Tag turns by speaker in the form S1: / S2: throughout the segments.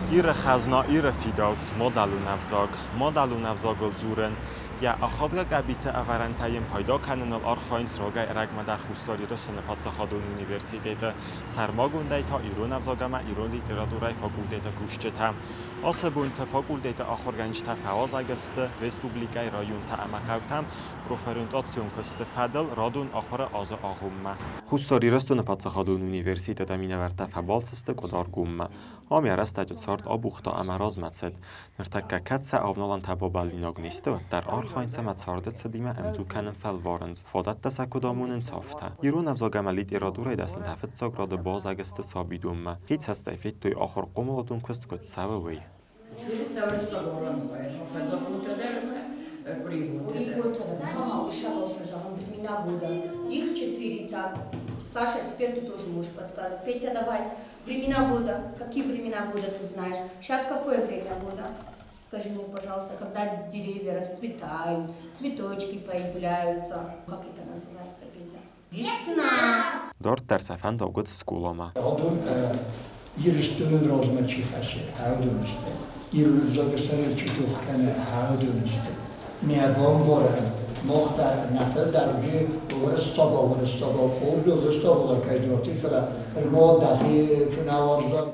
S1: Иры хӕзна, Иры фидауц, мадӕлон ӕвзаг. Мадӕлон ӕвзагыл дзурын, йӕ ахадгӕ къӕбицы ӕвӕрӕнтӕй йын пайда кӕныныл архайынц рагӕй-ӕрӕгмӕ дӕр Хуссар Ирыстоны паддзахадон университеты, сӕрмагондӕй та ирон ӕвзаг ӕмӕ ирон литературӕйы факультеты кусджытӕ. Ацы бонты факультеты ахуыргӕнджытӕ фӕуазӕг сты республикӕйы районтӕ ӕмӕ хъӕутӕм профориентацион куысты фӕдыл радон ахуыры азы агъоммӕ. Хуссар Ирыстоны паддзахадон университеты минӕвӕрттӕ фӕбалц сты Къуыдаргоммӕ. Ам йӕ рӕстӕджы цард абухта ӕмӕ размӕ цыд. Ныртӕккӕ кӕд сӕ авналӕнтӕ бабӕллинаг не сты, уӕддӕр архайынц ӕмӕ царды цыдимӕ ӕмдзу кӕнын фӕлварынц, фадӕттӕ сӕ куыд амонынц, афтӕ. Ирон ӕвзаг ӕмӕ литературӕйы дӕснытӕ фыццаг рады баззаг сты сабидонмӕ. Хи цӕстӕй федтой ахуырхъомыладон куыст куыд цӕуы, уый.
S2: Времена года. Их четыре, так. Саша, теперь ты тоже можешь подсказать. Петя, давай. Времена года. Какие времена года ты знаешь? Сейчас какое время года? Скажи мне, пожалуйста, когда деревья расцветают, цветочки появляются. Как это называется, Петя? Весна.
S1: Дарддӕр сӕ фӕндаг уыд скъоламӕ.
S3: Адон Ирыстоны размӕ чи хӕссы, уыдон сты. Ирон ӕвзагы сӕрыл чи тох кӕны, уыдон сты. Нӕ бамбарӕм, мах дӕр нӕ фылдӕр уыди уырыссагау, уырыссагау, хорз уырыссагау кӕй дзырдтой, фӕлӕ нырма дӕхи куы нӕ уарзай.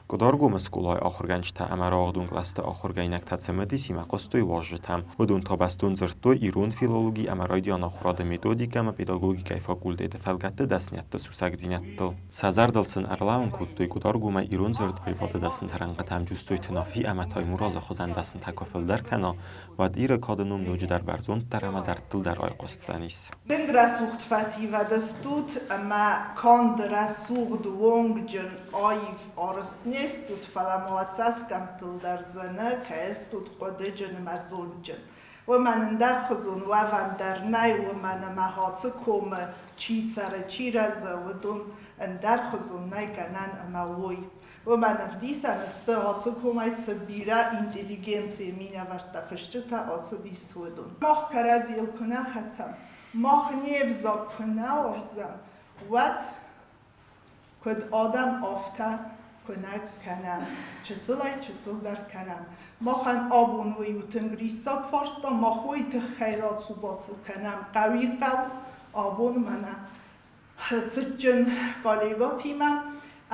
S1: Къуыдаргомы скъолайы ахуыргӕнджытӕ ӕмӕ рауагъдон кълӕсты ахуыргӕнинӕгтӕ цымыдисимӕ хъуыстой уазджытӕм. Уыдон та бӕстон дзырдтой ирон филологи ӕмӕ райдиан ахуырады методикӕ ӕмӕ педагогикӕйы факультеты фӕлгӕтты дӕсныйӕдты сусӕгдзинӕдтыл. Сӕ зӕрдыл сын ӕрлӕууын кодтой, Къуыдаргомӕй ирон дзырдаивады дӕсныты рӕнхъытӕм Джусойты Нафи ӕмӕ Таймуразы хуызӕн дӕснытӕ куы фылдӕр кӕна, уӕд Иры кады ном ноджыдӕр бӕрзонддӕр ӕмӕ дӕрдтыл дӕр айхъуысдзӕнис.
S4: Тынг рӕсугъд фӕсивӕд стут ӕмӕ канд рӕсугъд, уонгджын, аив арӕзт не стут, фӕлӕ ма уӕ цӕсгӕмттыл дӕр зыны, кӕй стут хъуыдыджын ӕмӕ зондджын. Уымӕн ӕндӕрхуызон уӕвӕн дӕр нӕй, уымӕн ӕмӕ ацы комы чи цӕры, чи рӕзы, уыдон ӕндӕрхуызон нӕй гӕнӕн ӕмӕ уой. Уымӕн ӕвдисӕн сты, ацы комӕй цы бирӕ интеллигенцийы минӕвӕрттӕ фысджытӕ ацыдис, уыдон. Мах кӕрӕдзийыл куы нӕ хӕцӕм, мах не взаг куы нӕ уарзӕм, уӕд куыд адӕм, афтӕ куынӕг кӕнӕм, чысылӕй-чысылдӕр кӕнӕм. Махӕн абон уый у тынг риссаг фарста, мах уый тыххӕй рацу-бацу кӕнӕм хъӕуи-хъӕу, абон мӕнӕ цытджын коллегӕтимӕ,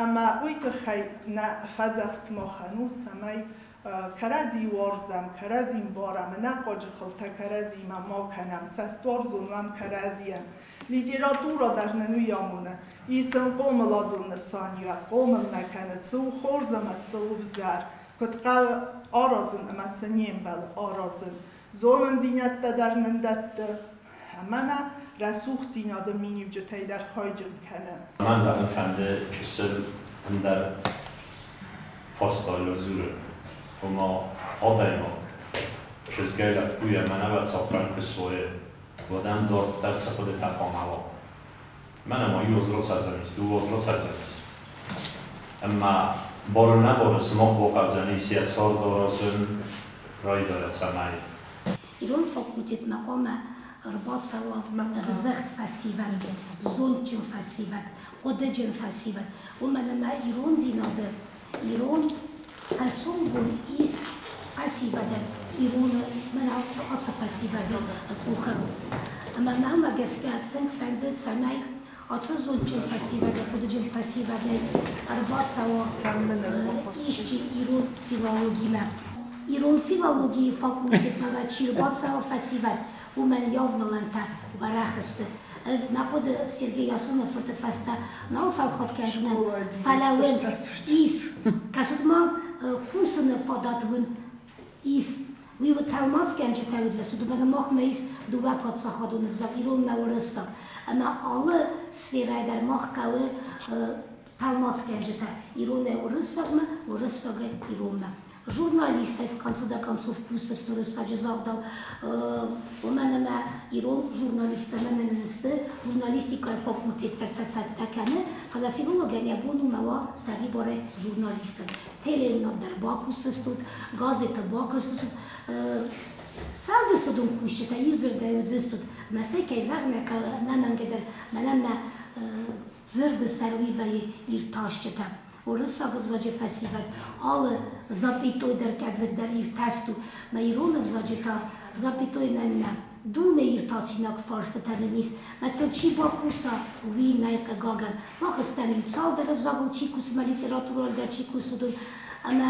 S4: ӕмӕ уый тыххӕй нӕ фӕдзӕхст махӕн у, цӕмӕй кӕрӕдзи уарзӕм, кӕрӕдзи мбарӕм, ӕнӕхъуаджы хылтӕ кӕрӕдзимӕ ма кӕнӕм, цӕстуарзон уӕм кӕрӕдзийӕн. Литературӕ дӕр нын уый амоны. Исын хъомыладон нысаниуӕг, хъомыл нӕ кӕны, цы у хорз ӕмӕ цы у взӕр, куыд хъӕуы аразын ӕмӕ цы не мбӕлы аразын. Зонындзинӕдтӕ дӕр нын дӕтты ӕмӕ нӕ рӕсугъддзинады миниуджытӕй дӕр хайджын кӕны.
S5: Мӕн зӕгъын фӕнды чысыл ӕндӕр фарстайыл дзурын, ома адӕймаг чызгӕй лӕппуйӕ мӕнӕ цахъхъӕн куы суайы, уӕд ӕм дарддӕр цы хъуыдытӕ хъуамӕ уа? Мӕнӕ ма иу аз рацӕудзӕнис, дыууӕ аз рацӕудзӕнис. Ӕмӕ бары-нӕбары сымах бахъӕудзӕнис йӕ цард аразын райдайа, цӕмӕй.
S6: Ирон факультетмӕ хъуамӕ ӕрбацӕуа ӕвзӕгъд фӕсивӕд, зондджын фӕсивӕд, хъуыдыджын фӕсивӕд, уымӕн ӕмӕ ирондзинады ирон цӕсгомгонд ис фӕсивӕдӕн, ироны мӕнӕ ацы фӕсивӕды къухы. Ӕмӕ мӕнмӕ гӕсгӕ тынг фӕнды, цӕмӕй ацы зондджын фӕсивӕды, хъуыдыджын фӕсивӕдӕй ӕрбацӕуа исчи ирон филологимӕ. Ирон филологийы факультетмӕ чи рбацӕуа фӕсивӕд, уымӕн йӕ авналӕнтӕ уӕрӕх сты. Ӕз мӕ хъуыды Сергей Ясоны фырты фӕстӕ нал фӕлхатт кӕндзынӕн, фӕлӕ уын ис, кӕсут ма, кусыны фадат уын ис. Уый уыд тӕлмацгӕнджытӕ уыдзӕн, уымӕн махмӕ ис дыууӕ паддзахадон ӕвзаг, ирон ӕмӕ уырыссаг. Ӕмӕ алы сферӕйы дӕр мах хъӕуы тӕлмацгӕнджытӕ иронӕй уырыссагмӕ, уырыссагӕй иронмӕ. Журналисттӕй в конце до концов кусыс уырыссаджы загъдау, уымӕн ӕмӕ ирон журналисттӕ мӕнӕн сты журналистикӕйы факультет дӕр цӕттӕ кӕны, фӕлӕ филологӕн йӕ бон у мӕ уа сӕрибарӕй журналистӕн. Телеуынад дӕр бакусыстут, газеттӕ бакӕсыстут, цардыстут кусджытӕ иудзырдӕй уыдзыстут. Мӕстӕй кӕй зӕгъын ӕнӕмӕнгӕй дӕр мӕнӕн мӕ дзырды сӕр уый вӕййы иртасджытӕ. Уырыссаг ӕвзаджы фӕсивӕд алы запятой дӕр кӕдзӕгдӕр иртӕст у, мӕ ирон ӕвзаджы та запятой нӕ нӕ. Дуне иртасинаг фарстытӕ нын ис, мӕ сыл чи бакуса, уый нӕй, хъыгагӕн. Мах стӕм иу цалдӕр ӕвзагыл чи кусы мӕ литературӕйыл дӕр чи кусы, уыдон, ӕмӕ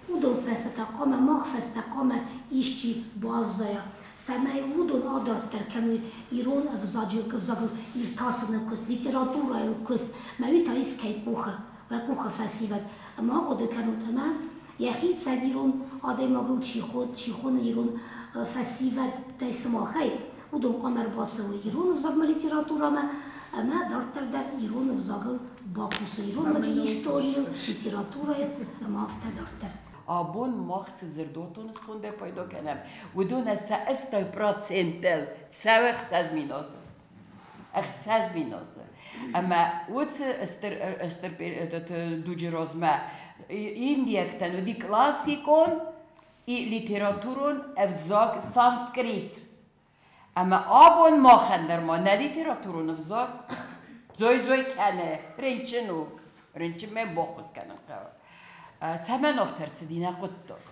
S6: уыдон фӕстӕ та хъуамӕ, мах фӕстӕ хъуамӕ исчи баззайа, цӕмӕй уыдон адарддӕр кӕной ирон ӕвзаджы ӕвзагыл иртасыны куыст, литературӕйыл куыст. Мӕ уый та ис кӕй къухы, уӕ къухы, фӕсивӕд. Ӕмӕ ахъуыды кӕнут, ӕмӕ йӕхи цӕг ирон адӕймагыл чи чи хоны ирон фӕсивӕдӕй сымахӕй, уыдон хъуамӕ ӕрбацӕуой ирон ӕвзагмӕ, литературӕмӕ ӕмӕ дарддӕр дӕр ирон ӕвзагыл бакусой, ирон ӕвзаджы историйыл, литературӕйыл ӕмӕ афтӕ дарддӕр.
S7: Абон мах цы дзырдуатон скондӕй пайда кӕнӕм, уыдонӕн сӕ 80 процентыл цӕуы 6 000 азы. 6000 азы. Ӕмӕ уыцы стыр, стыр дуджы размӕ индиӕгтӕн уыди классикон и литературон ӕвзаг санскрит. Ӕмӕ абон махӕн дӕр ма нӕ литературон ӕвзаг дзой-дзой кӕны, рынчын у, рынчынмӕ баххуыс кӕнын хъӕуы. Цӕмӕн афтӕ ӕрцыди нӕ хъуыддаг?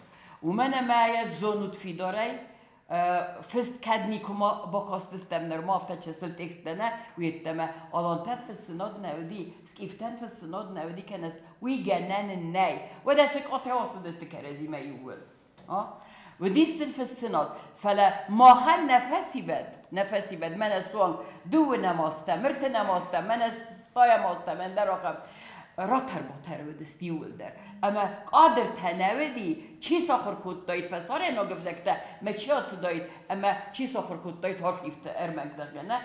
S7: Уымӕн ӕмӕ йӕ зонут фидарӕй, фыст кӕд никуыма бакастыстӕм нырма афтӕ чысыл тексттӕ нӕ, уеддӕмӕ алантӕн фыссынад нӕ уыди, скифтӕн фыссынад нӕ уыди, кӕнӕ уый гӕнӕн нӕй. Уӕдӕ сыкъатӕ ацыдысты кӕрӕдзимӕ иууыл. Уыдис сын фыссынад, фӕлӕ махӕн нӕ фӕсивӕд, нӕ фӕсивӕд, мӕнӕ суанг дыууынӕм азтӕм, ӕртынӕм азтӕм, мӕнӕ стайӕм азтӕм, ӕндӕр ахӕм ратӕр-батӕр уыдысты иууылдӕр. Ӕмӕ къадртӕ нӕ уыди, чи сахуыр кодтаид фӕсарӕйнаг ӕвзӕгтӕ мӕ чи ацыдаид ӕмӕ чи сахуыр кодтаид архивты ӕрмӕг, зӕгъгӕ, нӕ.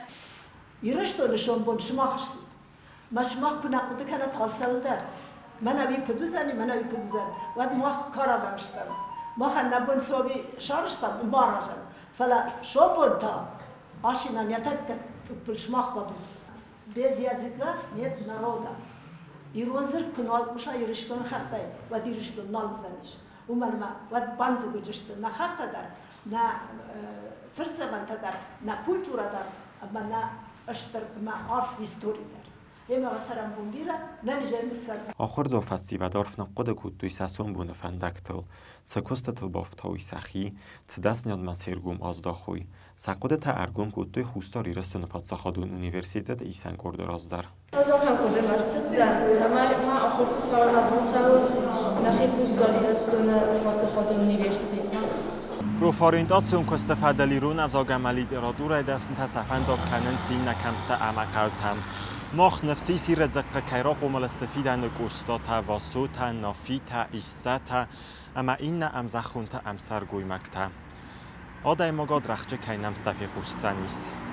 S8: Ирыстоны сомбон сымах стут. Мӕ сымах куы нӕ хъуыды кӕнат алцӕуыл дӕр, мӕнӕ уый куыд уыдзӕни, мӕнӕ уый куыд уыдзӕн, уӕд мах карадӕм стӕм. Махӕн нӕ бон цы сарӕзтам, уым аразӕм. Фӕлӕ сомбон та асинӕн йӕ тӕккӕ цъуппыл сымах бадут. Без языка нет народа. Ирон дзырд куы нал хъуса Ирыстоны хӕхтӕй, уӕд Ирыстон нал уыдзӕнис. Уымӕн ӕмӕ уӕд бандзыг уыдзысты нӕ хӕхтӕ дӕр, нӕ цыртдзӕвӕнтӕ дӕр, нӕ культурӕ дӕр ӕмӕ нӕ стыр ӕмӕ арф истори дӕр. Ӕмӕ цӕрӕнбон бирӕ, нӕ низӕн сӕр.
S1: Ахуырдзау фӕсивӕд арф ныхъхъуыды кодтой сӕ сомбоны фӕндӕгтыл, цы куыстытыл бафтауой сӕхи, цы дӕсныйадмӕ се ргом аздахой. Сӕ хъуыдытӕ ӕргом кодтой Хуссар Ирыстоны паддзахадон университеты исӕн къорды раз дӕр.
S9: Ӕз ахӕм хъуыдымӕ ӕрцыдтӕн, цӕмӕй ма ахуыр куы фӕуон, мӕ бон цӕуы нӕхи Хуссар Ирыстоны паддзахадон университетмӕ.
S1: Профориентацион куысты фӕдыл ирон ӕвзаг ӕмӕ литературӕйы дӕснытӕ сӕ фӕндаг кӕнынц иннӕ кӕмттӕ ӕмӕ хъӕутӕм. Мах ныфс ис, Иры дзыхъхъы кӕй рахъомыл сты фидӕны Къостатӕ, Васотӕ, Нафитӕ, Иссӕтӕ ӕмӕ иннӕ ӕмзӕххонтӕ ӕмсӕр гоймӕгтӕ. Адӕймагад рӕхджы кӕй нӕмттӕ фехъусдзӕнис.